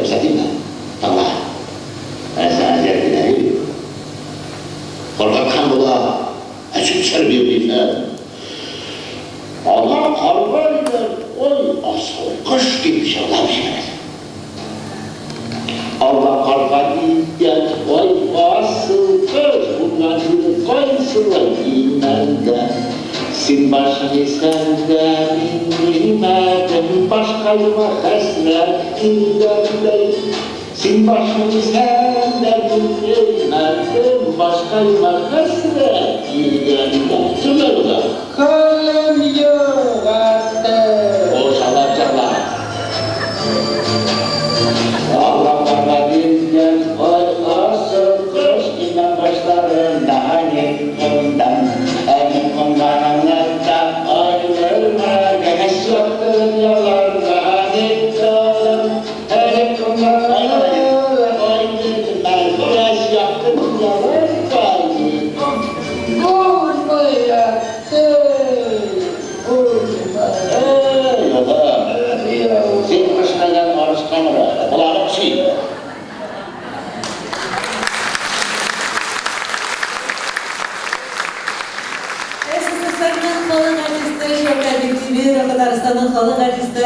Күрсәтимме? Тыңла. Менә сиңа зәр дәлил. Куркыткан була, әчеп бирмисең. Ала карга дигән, ой, асыл кош дип җырлап җибәрәсең. Ала карга дигән, ой, асыл кош, кунган җире кайсылай имәндә. Син башың исәндә, мин белмәдем, башкаема хәсрәт килгәндәй. Син башың исәндә, мин белмәдем, башкаема хәсрәт килгәндә. Шундай булды. Хәлем юк артык. Кушылып җырла. Ала карга дигән, ой, асыл кош, имән башларында ник кундың? Ә ник кунганыңны да аермадың, якты дөньяларда ник калдың? Ә ник кунганыңны да аермадың, якты дөньяларда ник Булмый артык, булмый. Эй, улым, син пешмәгән арыш камыры, боламык чи. СССРның халык артисты Шәүкәт Биктимиров, Татарстанның халык артисты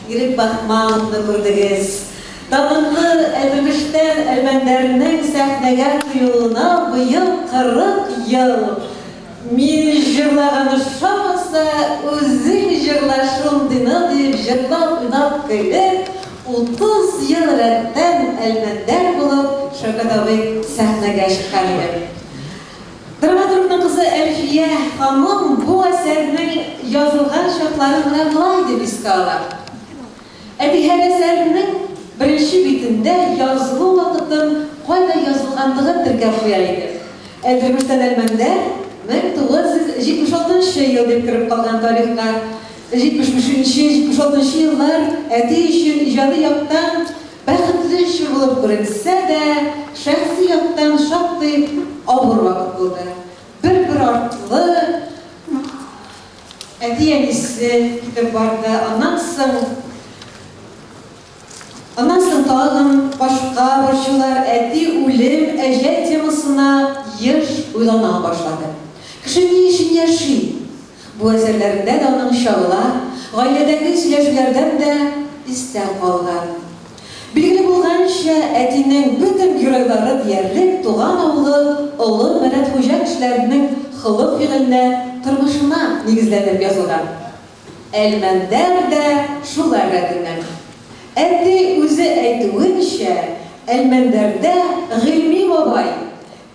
Ирек Бахмановны күрдегез. Данлыклы Әлдермештән Әлмәндәрнең сәхнәгә куелуына быел 40 ел. Мин җырлаган ошамаса, үзең җырла шундыйны, дип җырлап, уйнап, көлеп, 30 ел рәттән Әлмәндәр булып Шәүкәт абый сәхнәгә чыккан иде. Драматургның кызы Әлфия ханым бу әсәрнең язылган чакларын менә болай дип искә ала. Әти һәр әсәрнең беренче битендә язылу вакытын, кайда язылганлыгын теркәп куя иде. Әлдермештән Әлмәндәр 1976 нчы ел дип кереп калган тарихка. 75 нче, 76 нчы еллар әти өчен иҗади яктан бәхетле чор булып күренсә дә, шәхси яктан шактый авыр вакыт булды. Бер-бер артлы әти-әнисе китеп барды, аннан соң, аннан соң тагын башка борчулар, әти үлем, әҗәл темасына еш уйлана башлады. Кеше ни өчен яши? Бу әсәрләрендә дә аның чагыла, гаиләдәге сөйләшүләрдән дә истә калган. Билгеле булганча, әтинең бөтен геройлары диярлек туган авылы Олы Мәдәтхуҗа кешеләренең холык-фигыленә, тормышына нигезләнеп язылган. Әлмәндәр дә шулар рәтеннән. Әти үзе әйтүенчә, Әлмәндәрдә Гыйльми бабай,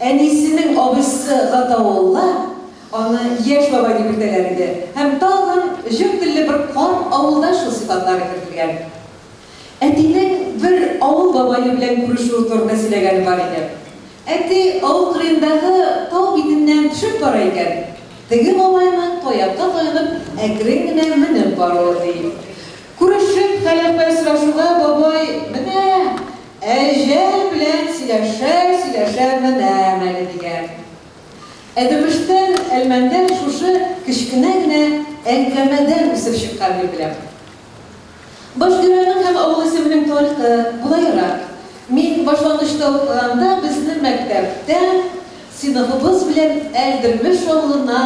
әнисенең абыйсы Гатаулла, аны яшь бабай дип йөртәләр иде, һәм тагын җор телле бер карт авылдаш шул сыйфатлары кертелгән. Әтинең бер авыл бабае белән күрешүе турында сөйләгәне бар иде. Әти авыл кырыендагы тау битеннән төшеп бара икән. Теге бабайның таякка таянып әкрен генә менеп баруы, ди. Күрешеп, хәл-әхвәл сорашуга бабай, Менә, әҗәл белән сөйләшә-сөйләшә менәм әле, дигән. Әдемештән Әлмәндәр шушы кечкенә генә әңгәмәдән үсеп чыккан дип беләм. Баш геройның һәм авыл исеменең тарихы болайрак. Мин башлангычта укыганда безне мәктәптә сыйныфыбыз белән Әлдермеш авылына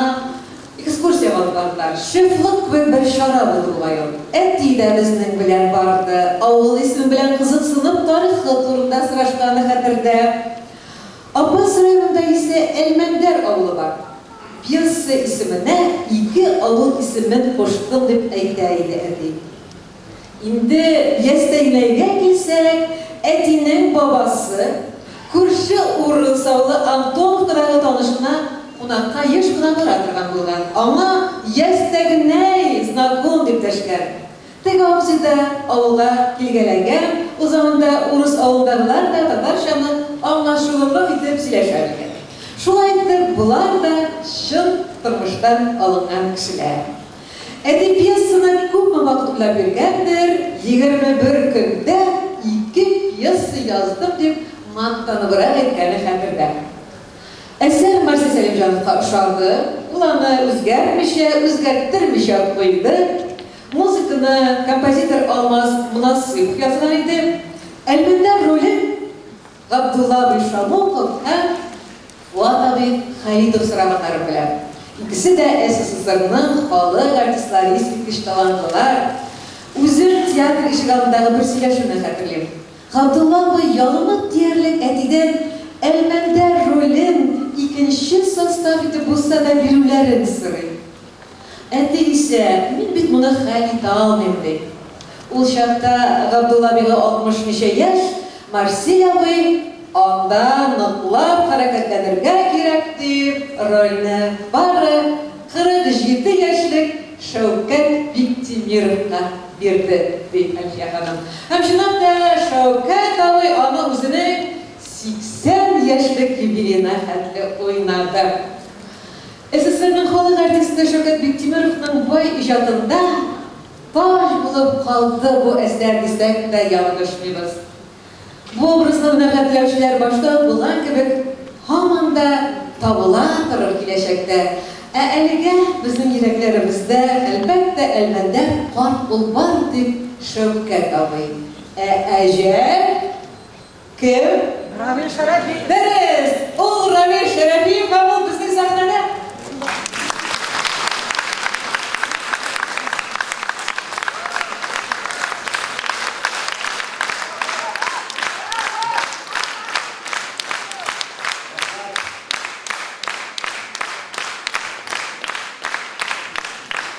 экскурсиягә алып бардылар. Шефлык кебек бер чара булды бугай ул. Әти дә безнең белән барды. Авыл исеме белән кызыксынып тарихы турында сорашканы хәтердә. Апас районында исә Әлмәндәр авылы бар. Пьеса исеменә ике авыл исемен куштым дип әйтә иде әти. Инде Ястәгнәйгә килсәк, әтинең бабасы күрше урыс авылы Антоновкадагы танышына кунакка еш кына бара торган булган. Аңа Ястәгнәй, знаком дип дәшкән. Теге абзый да авылга килгәләгән, ул заманда урыс авылындагылар да татарчаны аңлашылырлык итеп сөйләшә белгән. Шулай итеп, болар да чын тормыштан алынган кешеләр. Әти пьесаны күпме вакыт уйлап йөргәндер, 21 көндә ике пьеса яздым дип мактаныбрак әйткәне хәтердә. Әсәр Марсель Сәлимҗановка ошады, ул аны үзгәртмичә, үзгәрттермичә куйды. Музыканы композитор Алмаз Монасыйпов язган иде. Әлмәндәр ролен Габдулла абый Шамуков һәм Фуат абый Хәлитов сораганнарын беләм. Икесе дә СССРның халык артистлары, искиткеч талантлылар. Үзем театр ишегалдындагы бер сөйләшүне хәтерлим. Габдулла абый ялынып диярлек әтидән Әлмәндәр ролен икенче состав итеп булса да бирүләрен сорый. Әти исә, мин бит моны хәл итә алмыйм, ди. Ул чакта Габдулла абыйга 60 ничә яшь, Марсель абый, анда ныклап хәрәкәтләнергә кирәк, дип, рольне бары 47 яшьлек Шәүкәт Биктимировка бирде, ди Әлфия ханым. Һәм чынлап та, Шәүкәт абый аны үзенең 80 яшьлек юбилеена хәтле уйнады. СССРның халык артисты Шәүкәт Биктимеровның бай иҗатында таҗ булып калды бу әсәр дисәк тә ялгышмыйбыз. Бу образны уйнарга теләүчеләр башта ук булган кебек, һаман да табыла торыр киләчәктә. Ә әлегә безнең йөрәкләребездә, әлбәттә, Әлмәндәр карт ул бары тик Шәүкәт абый. Ә Әҗәл? Кем? Равил Шәрәфиев. Дөрес! Ул Равил Шәрәфиев һәм ул безнең сәхнәдә.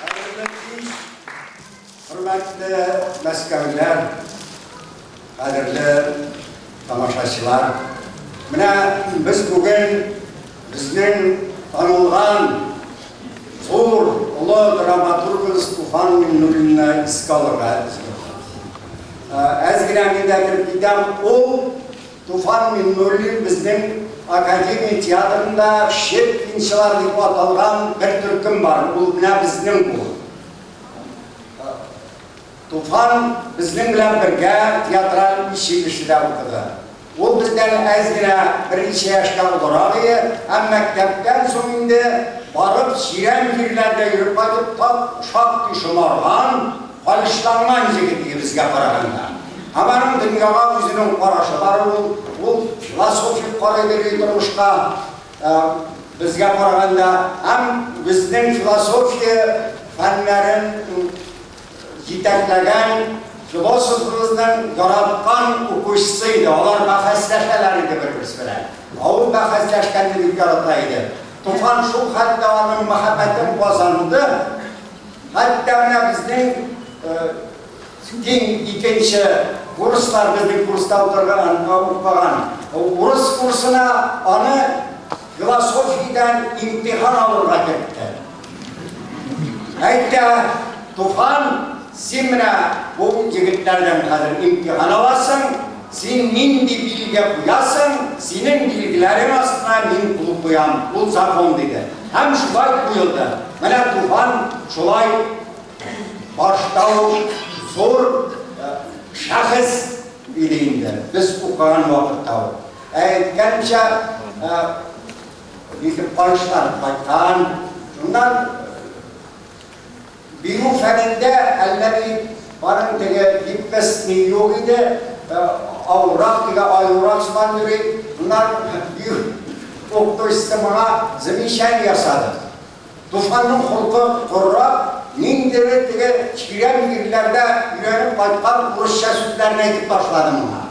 Хәерле кич, хөрмәтле мәскәүлеләр! Кадерле тамашачылар, менә без бүген безнең танылган зур, олы драматургыбыз Туфан Миңнуллинны искә алырга җыелдык. Әз генә мин дә кереп китәм, ул Туфан Миңнуллин безнең академия театрында Щепкинчылар дип аталган бер төркем бар, ул менә безнең буын. Туфан безнең белән бергә театраль училищеда укыды. Ул бездән әз генә берничә яшькә олырак иде һәм мәктәптән соң инде барып чирәм җирләрдә йөреп кайтып тап шактый шомарган, калышланган җегет иде безгә караганда. Һәм аның дөньяга үзенең карашы бар, ул, ул философик карый бирде тормышка, безгә караганда һәм безнең философия фәннәрен җитәкләгән философыбызның яраткан укучысы иде. Алар бәхәсләшәләр иде бер-берсе белән. Ә ул бәхәсләшкәнне бик ярата иде. Туфан шул хәтле аның мәхәббәтен казанды, хәтта менә безнең киң икенче курслар, безнең курста утырган, укыган урыс курсына аны философиядән имтихан алырга кертте. Әйтә, Туфан, син менә бу егетләрдән хәзер имтихан аласың, син нинди билге куясың, синең билгеләрең астына мин кул куям, ул закон, диде. Һәм шулай куелды. Менә Туфан шулай башта ук зур шәхес иде инде, без укыган вакытта ук. Ә әйткәнемчә, Нитеп кайышланып кайткан. Шуннан бию фәнендә әллә ни аның теге гибкость ни юк иде. Авыррак, теге аюрак сыман йөри. Шуннан бию укытучысы моңа замечание ясады. Туфанның холкы корырак, ниндидер теге чирәм ирләрдә өйрәнеп кайткан урысча сүзләрне әйтеп ташлады моңа.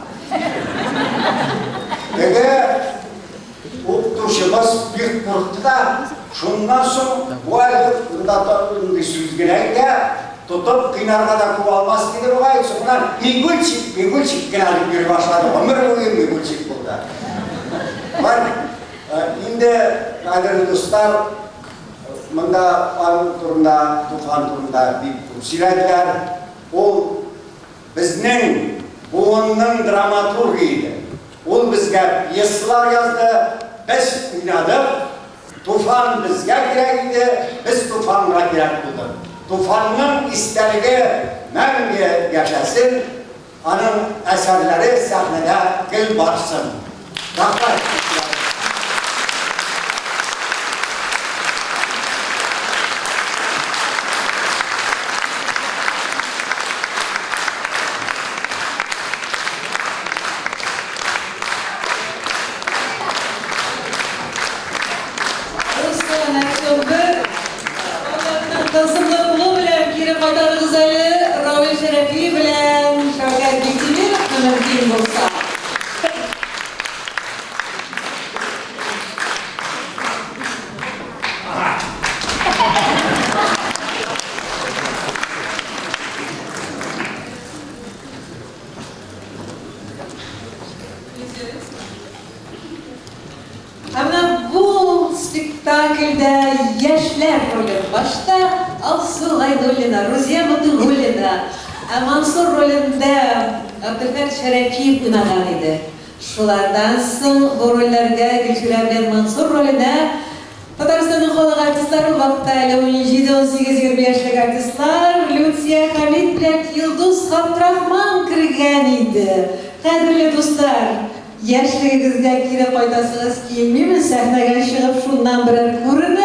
Теге укытучыбыз бик курыкты да, шуннан соң бу әле монда мондый сүз генә әйтә, тотып кыйнарга да күп алмас диде бугай, соңыннан мигульчик, мигульчик кенә дип йөри башлады, гомер буе мигульчик булды. Бар Инде, кадерле дуслар, монда аның турында, Туфан турында бик күп сөйләделәр. Ул безнең буынның драматургы иде. Ул безгә пьесалар язды, без уйнадык. Туфан безгә кирәк иде, без Туфанга кирәк булдык. Туфанның истәлеге мәңге яшәсен. Аның әсәрләре сәхнәдә гел барсын. Рәхмәт! Ә менә бу спектакльдә яшьләр ролен башта Алсу Гайнуллина, Рузия Мотыйгуллина, ә Мансур ролендә Габделбәр Шәрәфиев уйнаган иде. Шулардан соң бу рольләргә Гөлчирә белән Мансур роленә Татарстанның халык артистлары, ул вакытта әле унҗиде, 18, 20 яшьлек артистлар, Люция Хәмит белән Илдус Габдрахман кергән иде. Кадерле дуслар, яшьлегегезгә кире кайтасыгыз килмиме, сәхнәгә чыгып шуннан берәр күренеш?